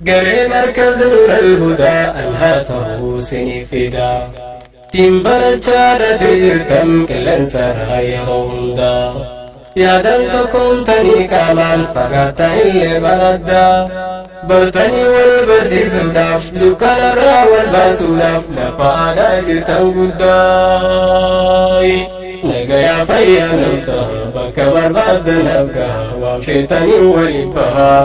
Garee Markaz Nuural Hudaa an haa ta'uu siniif fidaa. Tiin barachaadhati jirtan qilleensarraa yeroo hundaa. Yaadan tokkoomtanii qaamaan fagaattan illee baraddaa. Bartanii wal barsiisuudhaaf dukkanarraa wal baasuudhaaf lafa aadaa jirtan guddaa. Nagayaa fayyaa nuuf ta'a bakka barbaaddan gaha waan feetanii waliin bahaa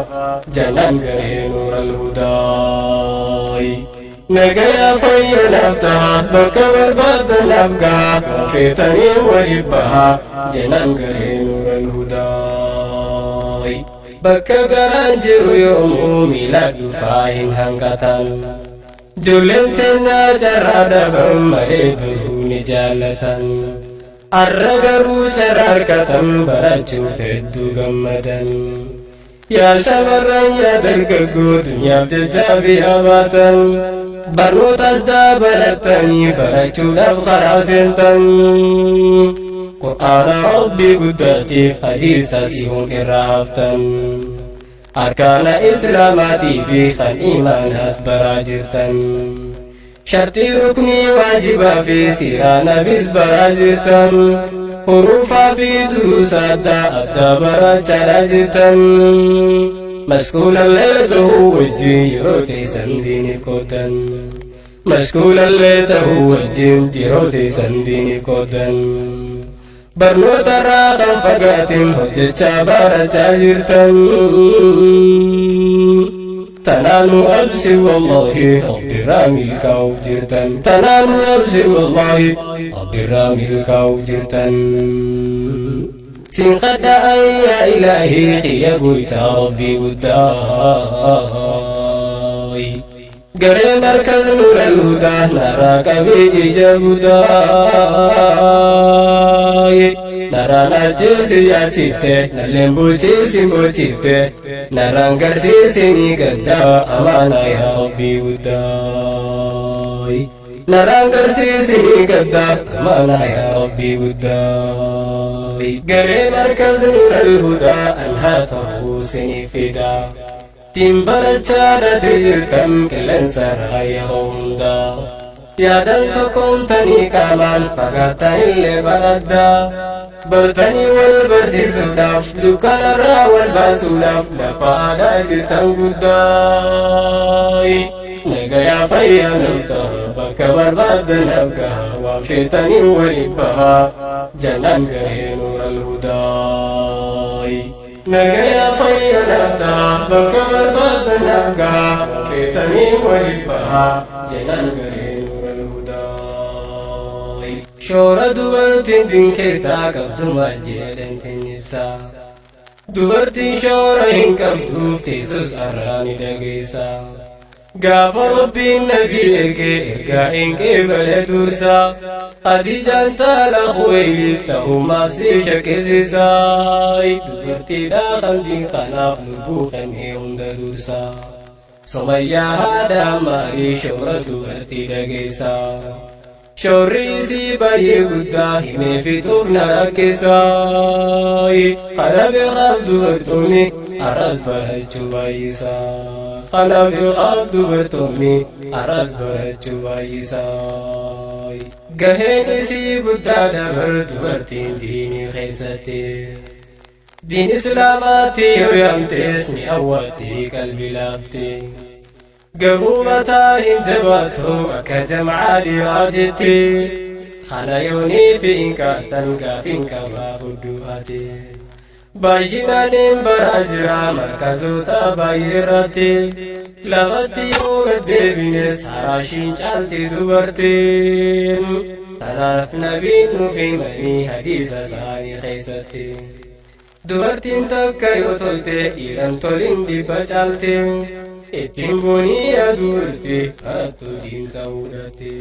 jannaan garee Nuural Hudaa. Nagayaa fayyaa naaf ta'a bakka barbaaddan gaha waan feetanii waliin bahaa jannaan garee Nuural Hudaa. Bakka garaan jiru yoomuu miila dhufaa hin hanqatan. Ijoolleen teenyaa carraa dhaban malee baruu ni jaallatan. Arra garuu carraa argatan barachuuf hedduu gammadan. Yaa shamarran, yaa dargaggoo dunyaaf jecha biyya baatan. Barnootas dabalattanii barachuudhaaf karaa seentan. Qur'aana Rabbii guddaatiif hadiisa sihuun irraa haftan. Arkaana Islaamaatii fi kan imaanaas baraa jirtan. Shartii, ruknii, waajibaa fi siiraa nabis baraa jirtan. Huruufaa fi duruusa adda addaa barachaadhaa jirtan. Mashkuulallee ta'uu wajjin yeroo teessan diiniif qooddan. Mashkuulallee ta'uu wajjin yeroo teessan diiniif qooddan. Barnoota irraa kan fagaatin hojjechaa barachaa jirtan. Tanaanu abshir, wallahi Rabbirraa milkaa'uuf jirtan. Tanaanu abshir, wallahi Rabbirraa milkaa'uuf jirtan. Siin kadhaa yaa Ilaahii kiyya goytaa Rabbii guddaa. Garee Markaz Nuural Hudaa narraa qabee ija guddaa. Narraan ajjeesi yaachifte, nalleen bulchiisi bochifte, narraan garsiisini gaddaa amaanaa yaa Rabbii guddaa. Narraan garsiisini gaddaa amaanaa yaa Rabbii guddaa. Garee Markaz Nuural Hudaa an haa ta'uu siniif fidaa. Tiin barachaadhati jirtan qilleensarraa yeroo hundaa. Yaadan tokkoomtanii qaamaan fagaattan illee baraddaa. Bartanii wal barsiisuudhaaf dukkanarraa wal baasuudhaaf lafa aadaa jirtan guddaa. Nagayaa fayyaa nuuf ta'a bakka barbaaddan gaha waan feetanii waliin bahaa jannaan garee Nuural Hudaa. Nagayaa fayyaa naaf ta'a bakka barbaaddan gaha waan feetanii waliin bahaa jannaan garee Nuural Hudaa. Shoora dubartiin din keessaa qabdu maal jedhan ibsaa. Dubartiin shoora hin qabduuf teessus arraa ni dhageessa. Gaafa Rabbiin nabii ergee ergaa hin qeebale dursa. Khadijaan taala Khuwaylid ta'ummaaf si shakkisiisa. Dubartiidha kan diin kanaaf lubbuu kennee hunda dursa. Sumayyaa haadha maarii shoora dubartii dhageessa. Shoorri isii baay'ee guddaa himee fixuuf na rakkisa. Kana beekaaf dubartoonni har'as barachuu baay'isa. Kana beekaaf dubartoonni har'as barachuu baay'isa. Gaheen isii guddaa dabar dubartiin diinii keessatti. Diin Islaamaatti yoo yaamtes ni awwaatti qalbii laafti. Garuu mataa hin jabaattu akka jam'aa dhiiraatitti. Kana yoonii fi hin kaatan gaafiin qabaa fuddu'aati. Baay'inaan hin baraa jira markazoota baay'ee irratti. Lafatti yoo gaddeebines haraashiin caalti dubartiin. Kanaaf nabiin nuuf himanii hadiisa isaanii keessatti. Dubartiin takka yoo tolte dhiiran tolin dhibba caalte. Ittiin boonii aduutti barattuu diin ta'uudhaatti.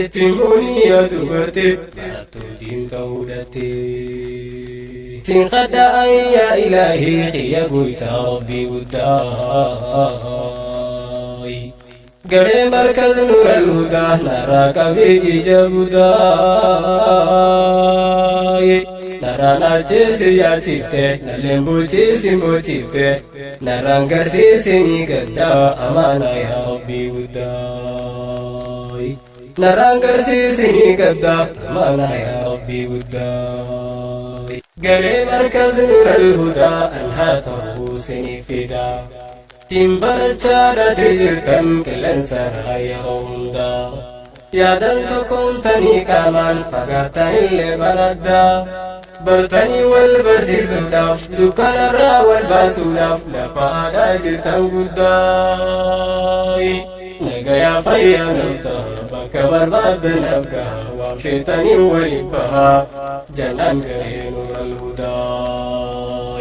Ittiin boonii aduutti barattuu diin ta'uudhaatti. Siin kadhaa yaa Ilaahii kiyya goytaa Rabbii guddaa. Garee Markaz Nuural Hudaa narraa qabee ija guddaa. Narraan alcheesi yaalchifte nalleen bulchiisin bulchifte narraan garsiisinii gaddaa amaanaa yaa Rabbii guddaa. Narraan garsiisinii gaddaa amaanaa yaa Rabbii guddaa. Garee markaz Nuural Hudaa an haa ta'uu sinii fidaa. Tiin barachaadhaati jirtan qilleensarraa yeroo hundaa. Yaadan tokkoomtanii qaamaan fagaattanillee baraddaa. Bartanii wal barsiisuudhaaf dukkanarraa wal baasuudhaaf lafa aadaa jirtan guddaa. Nagayaa fayyaa nuuf ta'a bakka barbaaddan afgaa waan feetanii waliin bahaa jannaan garee Nuural Hudaa.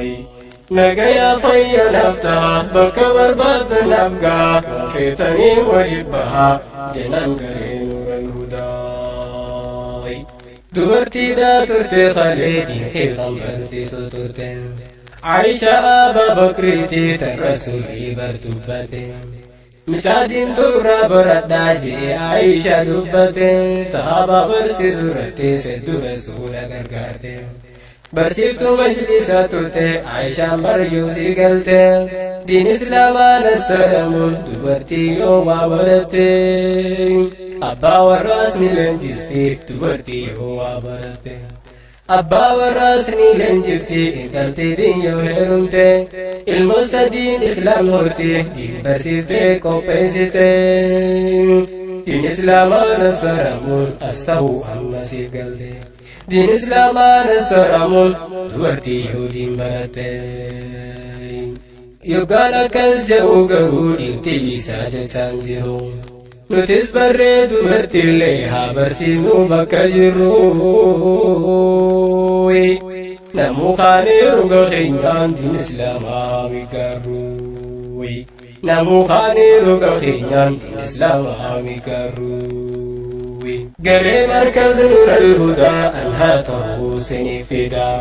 Nagayaa fayyaa naaf ta'a bakka barbaaddan afgaa waan feetanii waliin bahaa jennaan garee Nuural Hudaa. Dubartiidhaa turte kaleetiin keessan barsiisu turte. Aisha Abaa Bakriitii tan Rasuulii bar dubbate. Mucaa diimtuurraa baradhaa jee Aisha dubbate. Sahaabaa barsiisu irratti hedduu Rasuula gargaarte. Barsiiftuu majlisa turte Aishaan baryuu si galte. Diin Islaamaa nassaramuun dubartii yoo waa baratte. Abbaa warraas ni leenjisti dubartii yoo waa baratte. Abbaa warraas ni leenjifti intalti diin yoo heerumte. Ilmoo sadiin Islaam horti diin barsiiftee qopheessite. Diin Islaamaa nassaramuun as ta'uu amma siif galte. Diin Islaamaa nassaramuun dubartii yoo diin baratte. Yookaan akkas jedhu garuu dhiirti dhiisaa jechaan jiru. Nutis barree dubartiillee haa barsiifnu bakka jirru. Namuu kaanee roga keenyaan diin Islaamaa migarru. Namuu kaanee roga keenyaan diin Islaamaa migarru. Garee markaz Nuural Hudaa an haa ta'uu sinii fidaa.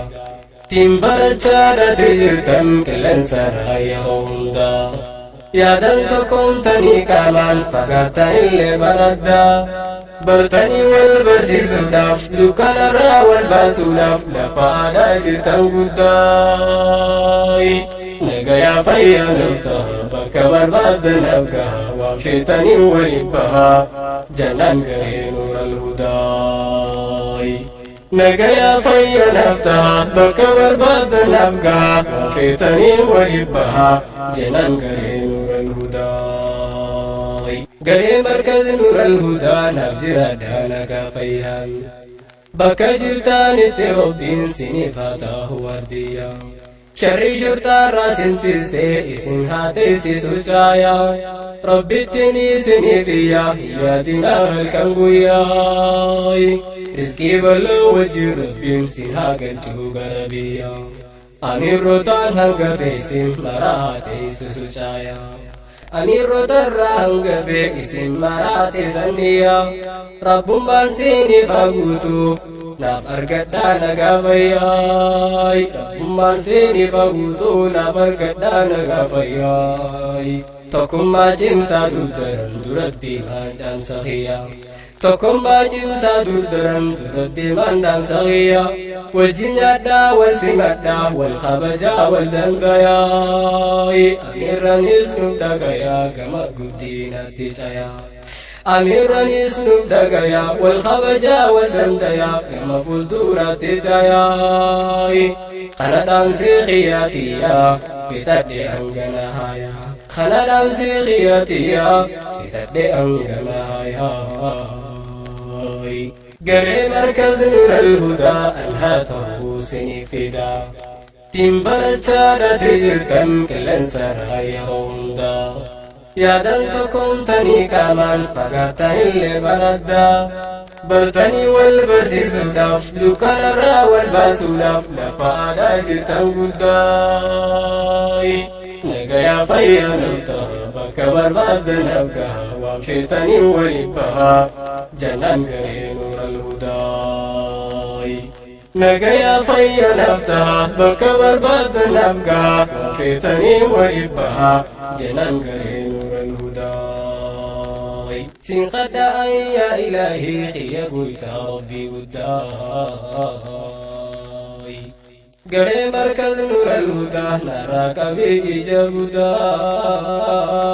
Tiin barachaadhaati jirtan qilleensarraa yeroo hundaa. Yaadan tokkoomtanii qaamaan fagaattanillee baraddaa. Bartanii wal barsiisuudhaaf dukkanarraa wal baasuudhaaf lafa aadaa jirtan guddaa. Nagayaa fayyaa nuuf ta'a bakka barbaaddan afgaa waan feetanii waliin bahaa jannaan garee Nuural Hudaa. Nagayaa fayyaa naaf ta'a bakka barbaaddan afgaa waan feetanii waliin bahaa jennaan garee Nuural Hudaa. Garee markaz Nuural Hudaa naaf jiraadhaa nagaa fayyaan. Bakka jirtaanitti Rabbiin siniif haa ta'u waardiyyaa. Sharri shurxaarraa sin tirsee isin haa teessisu caayaa. Rabbittiin isiniif iyyaa yaadinaa halkan guyyaa. Rizqii bal'oo wajjin Rabbiin sin haa galchuu gara biyyaa. Amiirrotaan hanga feesin maraa haa teessisu caayaa. Amiirrotarraa hanga fee isin maraa teessaniyaa. Rabbummaan siiniif haa guutu naaf argadhaa nagaa fayyaa. Rabbummaan siiniif haa guutu naaf argadhaa nagaa fayyaa. Tokkummaa cimsaa dur daran duratti deemaan dhaamsa kiyyaa. Tokkummaa cimsaa dur daran duratti deemaan dhaamsa kiyyaa. Wajjin nyaadhaa wal simadhaa wal kabajaa wal dandayaa. Amiirranis nuuf dhagayaa gama guddinaatti cayaa. Amiirranis nuuf dhagayaa wal kabajaa wal dandayaa gama fuulduraatti cayaa. Kana dhaamsi kiyyaatiyyaa bitadhe hangana hayaa. Kana dhaamsi kiyyaatiyyaa bitadhe hangana hayaa. Garee markaz Nuural Hudaa an haa ta'uu sinii fidaa. Tiin barachaadhaati jirtan qilleensarraa yeroo hundaa. Yaadan tokkoomtanii qaamaan fagaattanillee baraddaa. Bartanii wal barsiisuudhaaf dukkanarraa wal baasuudhaaf lafa aadaa jirtan guddaa. Nagayaa fayyaa nuuf ta'a bakka barbaaddan afgaa waan feetanii waliin bahaa jannaan garee Nuural Hudaa. Nagayaa fayyaa naaf ta'a bakka barbaaddan afgaa waan feetanii waliin bahaa jennaan garee Nuural Hudaa. Siin qada'an yaa Ilaahii kiyya goytaa Rabbii guddaa. Garee Markaz Nuural Hudaa narraa qabee ija budaa.